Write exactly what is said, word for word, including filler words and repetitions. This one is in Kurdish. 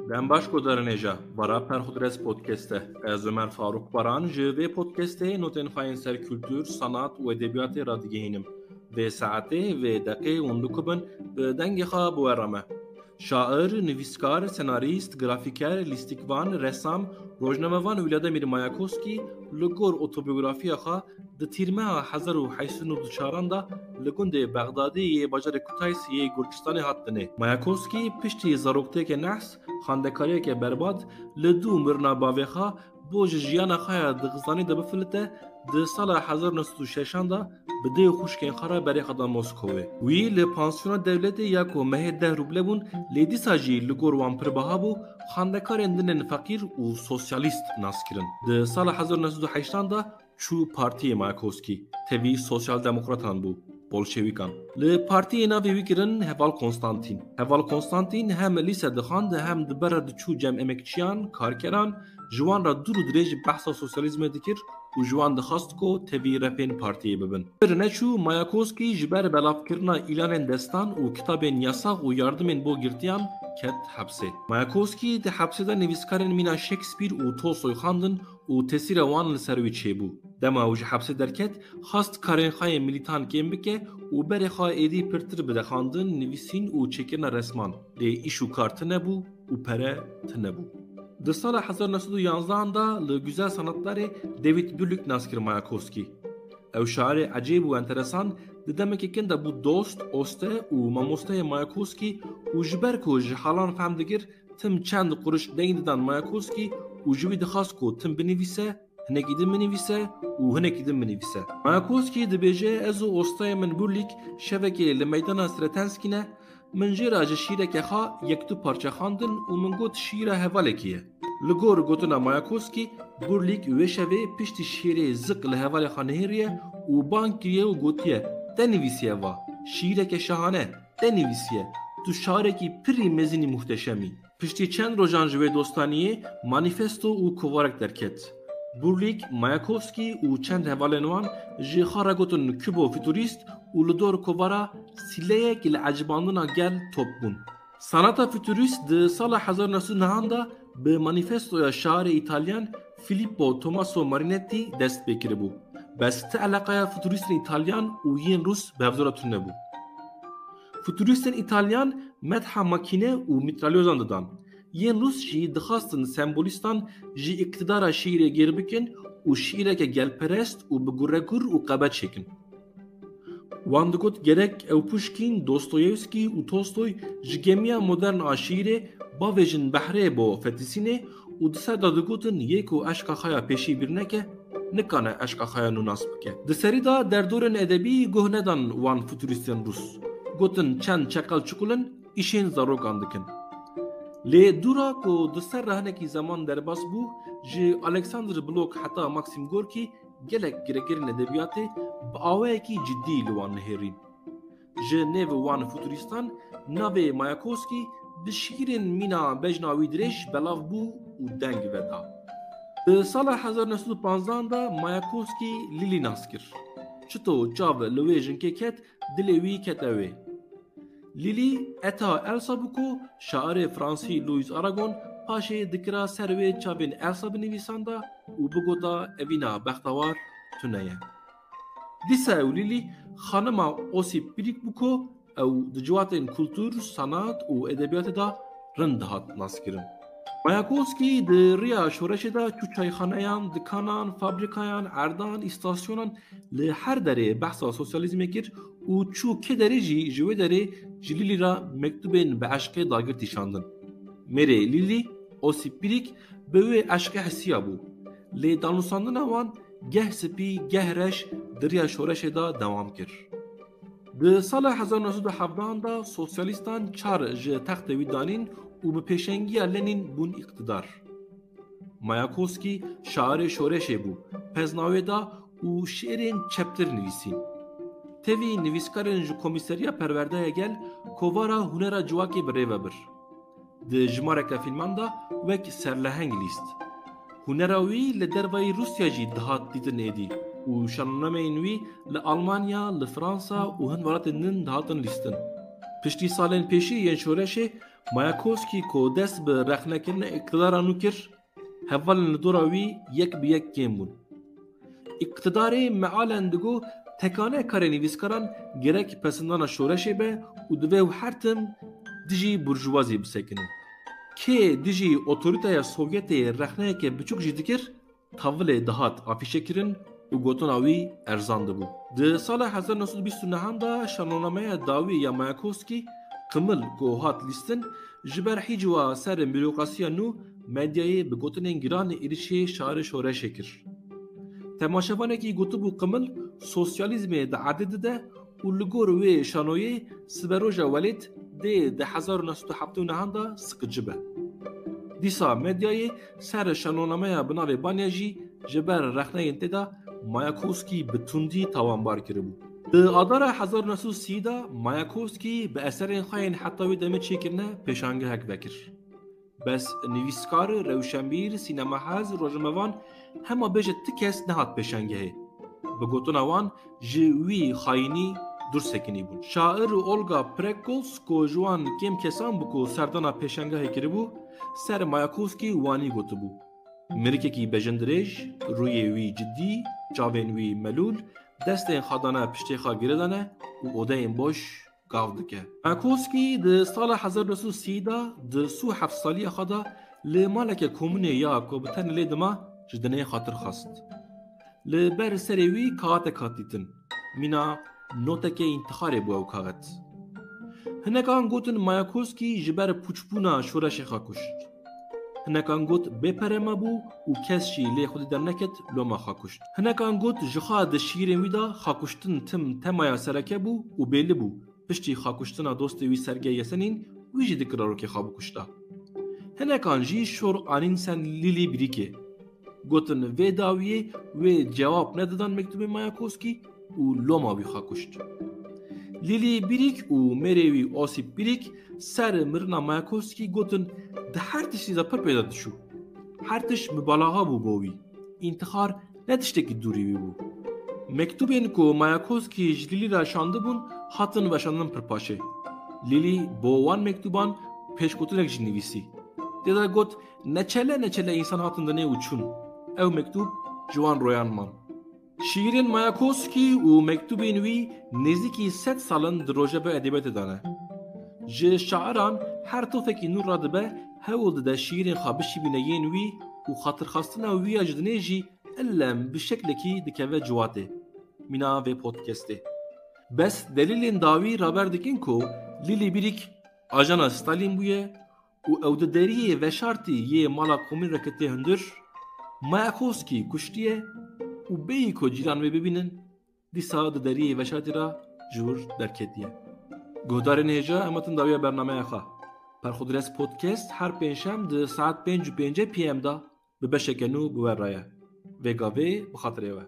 Dem baş guhdarên hêja, bara Perxudres Podcast e. Ez Ömer Faruk Baran ji vê podcastê notên xwe yên ser kultur, sanat û edebiyatê radigihînim. Vê saetê, vê deqê hûn dikubin bi dengê xwe bi we re me. Şair, nivîskar, senarîst, grafîker, lîstikvan, resam, rojnamevan Vladimir Mayakovskî li gor otobiyografiya xwe di tîrmeha hezar û heşt sed û nod û çaran de li gundê Bexdadê yê bajarê Kutays yê Gurcistanê hat dinê. Mayakovskî piştî zaroktêkê nehs, xwendekariyeke berbat, li dû mirina bavê xwe bo ji jiyana xwe ya di xizanê de bifilite, di sala hezar û neh sed û şeşan de bi dê û xwişkên xwe re berê xwe da Moskowê. Wî li pansiyona dewletê ya ku mehê deh rûble bûn, lê dîsa jî li gor wan pir biha bû, xwendekarên din ên feqîr û sosyalîst nas kirin. Di sala hezar û neh sed û heştan de çû partiyê Mayakovskî, tevî sosyal demokratan bû, bolşewîkan. Li partiyê navê wî kirin Heval Konstantîn. Heval Konstantîn hem lîse dixwand, hem di ber re diçû cem emekçiyan, karkeran, ji wan re dûr û dirêj behsa sosyalîzmê dikir û ji wan dixwast ku tevî refên partiyê bibin. Pir neçû, Mayakovskî ji ber belavkirina îlanên destan û kitabên yasax û yardimên bo girtiyan ket hepsê. Mayakovskî di hepsê de nivîskarên mîna Shakespeare û Tolstoy xwendin û tesîra wan li ser wî çêbû. Dema ew ji hepsê derket, xwest karên xwe yên milîtan kêm bike û berê xwe êdî pirtir bide xwendin, nivîsîn û çêkirina resman. Lê îş û kar tune bû û pere tune bû. Di sala hezar neh sed û yanzdehan de li Güzel Sanatlarê David Burlik nas kir Mayakovskî. Ew şairê ecêb û enteresan di demekê kin de bû dost, oste û mamosteyê Mayakovskî û ji ber ku ji halan fehm dikir, tim çend quruş deng didan Mayakovskî û ji wî dixwast ku tim binivîse, hinekî din binivîse û hinekî din binivîse. Mayakovskî dibêje, ez û ostayê min Burlik şevekê li meydana Sretenskî ne, min jê re ji şîreke xwe yek du parçe xwendin û min got, şîra hevalekî ye. Li gor gotina Mayakovskî, Burlik wê şevê piştî şîrê ziq li hevalê xwe nihêriye û bang kiriye û gotiye, te nivîsiye va, şîreke şahane, te nivîsiye, tu şarekî pirî mezin î, muhteşem î. Piştî çend rojan ji wê dostaniyê manîfesto û kovarek derket. Burlik, Mayakovskî û çend hevalên wan ji xwe re gotin Kubo futurîst û li dor kovara sîleyek li ecibandina gel top bûn. Sanata futurîst di sala hezar neh sed û nehan de bi manîfestoya şairê Îtalyan Filippo Tommaso Marinetti dest pê kiribû. Bes ti eleqeya futurîstên Îtalyan û yên Rûs bi hevdu re tune bû. Futurîstên Îtalyan metha makîne û mîtralyozan didan. Yên Rûs jî dixwastin sembolîstan ji îqtidara şîîrê gêr bikin û şîîreke gelperest û bi guregur û qebe çêkin. Wan digot gerek ew Puşkîn, Dostoyevskî û Tolstoy ji gemiya modern a şîîrê bavêjin behrê bo fetisînê û di ser de digotin yê ku eşqa xwe ya pêşî bîr neke, nikane eşqa xwe ya nû nas bike. Di serî de derdorên edebî guh nedan wan futurîstên Rûs. Gotin çend çeqel çiqul in, îşên zarokan dikin. Lê dûra ku di ser re hinekî zeman derbas bû, ji Alexander Blok heta Maxim Gorkî gelek giregirên edebiyatê bi awayekî cidî li wan nihêrîn. Ji nêv wan futurîstan navê Mayakovskî di şîîrên mîna bejna wî dirêj belav bû û deng veda. Di sala hezar neh sed û panzdehan de Mayakovskî Lîlî nas kir. Çito çav li wê jinkê ket, dilê wî kete wê. Lîlî eta Elsa bû ku şairê fransî Louis Aragon paşê dikira ser wê çavên Elsa binivîsanda û bigota, evîna bextewar tune ye. Dîsa ew Lîlî xanima Osîp Pîrîk bû ku ew di ciwatên kultur, sanat û edebiyatê de rind dihat naskirin. Mayakovskî di riya şoreşê de çû çayxaneyan, dikanan, fabrîkayan, erdan, îstasyonan, li her derê behsa sosyalîzmê kir û çû kê derê jî ji wê derê ji Lîlî re mektubên bi eşqê dagirtî şandin. Mêrê Lîlî, Osîp Pîrîk, bi wê eşqê hesiya bû. Lê danûsandina wan geh spî, geh reş di riya şoreşê de dewam kir. Di sala hezar neh sed û hevdehan de sosyalîstan çar ji textê wî danîn û bi pêşengiya Lenîn bûn îqtidar. Mayakovskî şairê şoreşê bû, pezna wê da û şiirên çeptir nivîsîn. Tevî nivîskarên ji Komîseriya Perwerdeye Gel kovara hunera civakê bi rê ve bir. Di jimareke fîlman de wek serleheng lîst. Hunera wî li dervayî Rûsya jî dihat dîtin êdî û şanonameyên wî li Almanya, li Fransa û hin welatên din dihatin lîstin. Piştî salên pêşî yên şoreşê, Mayakovskî ku dest bi rexnekirina îqtidara nû kir, hevalên li dora wî yek bi yek kêm bûn. Îqtidarê mealen digot tekane karê nivîskaran gerek pesindana şoreşê be û divê ew her tim dijî burjuvazî bisekinin. Kê dijî otorîteya Sovyetê rexneyeke biçûk jî dikir, tavilê dihat afîşekirin û gotina wî erzan dibû. Di sala hezar neh sed û bîst û neh de şanonameya dawî ya Mayakovskî, Qimil, ku hat lîstin, ji ber hîcwa ser bîrokrasiya nû medyayê bi gotinên giran êrişê şarê şoreşê kir. Temaşevanekî gotibû Qimil sosyalîzmê di erdê dide û li gor wê şanoyê siberoja welêt dê di hezar û neh sed û heftê û neh de sikici be. Dîsa medyayê ser şanonameya bi navê Banya jî ji ber rexneyên tê de Mayakovskî bi tundî tawanbar kiribû. Di Adara hezar û neh sed û sî de Mayakovskî bi eserên xwe yên heta wê demê çêkirine pêşangehek vekir. Bes nivîskar, rewşenbîr, sînemahez, rojnamevan, hema bêje ti kes nehat pêşangehê. Bi gotina wan ji wî xayînî dûr sekinî bûn. Şair Olga Prekols ku ji wan kêm kesan bû ku serdana pêşangehê kiribû, ser Mayakovskî wanî gotibû. Mirikekî bejendirêj, rûyê wî cidî, çavên wî melûl, destên xwe dane piştê xwe girêdane û odeyên boş gav dike. Mayakovskî di sala hezar neh sed û sî de di sî û heft saliya xwe de li maleke komûnê ya ku bi tenê lê dima ji dinê xatir xwest. Li ber serê wî kaxetek hat dîtin. Mîna notekê întixarê bû ew kaxet. Hinekan gotin Mayakovskî ji ber pûçbûna şoreşê xwe kuşt. Hinekan got bê pere me bû û kes jî lê xwedî derneket loma xwe kuşt. Hinekan got ji xwe di şîîrên wî de xwekuştin tim temaya sereke bû û bêli bû. Piştî xwekuştina dostê wî Sergey Yesenîn, wî jî di kirarokê xwe bikuşta. Hinekan jî şor anîn ser Lîlî Birîkê. Gotin vê dawiyê wê cewab nedidan mektubê Mayakovskî û loma wî xwe kuşt. Lîlî Birîk û mêrê wî Osîp Birîk ser mirina Mayakovskî gotin di her tiştî de pir pê de diçû. Her tişt mubalaxa bû bo wî. Întixar ne tiştekî dûrî wî bû. Mektûbên ku Mayakovskî ji Lîlî re şandibûn, hatin weşandin pir paşê. Lîlî bo wan mektûban pêşgotinek jî nivîsî. Tê de got, neçele neçele însan hatin dinê û çûn. Ew mektûb ji wan royan man. Şîîrên Mayakovskî û mektûbên wî nêzîkî sed sal in di rojeva edebiyatê de ne. Ji şairan her tofekî nû radibe, hewl dide şîîrên xwe bişîbîne yên wî û xatirxwestina wî ya ji dinê jî illem bi şeklekî dikeve ciwatê. Mîna vê podcastê. Bes delîlên dawî raber dikin ku Lîlî Birîk ajana Stalîn bûye û ew di deriyê veşartî yê mala komîn re ketiye hundir, Mayakovskî kuştiye û bêyî ku cîran wê bibînin, dîsa di deriyê veşartî re ji wir derketiye. Guhdarên hêja, em hatin dawiya bernameya xwe. Perxudres Podcast her pêncşem di saet pênc û pêncî P M de bi beşeke nû bi we re ye. Vê gavê bi xatirê we.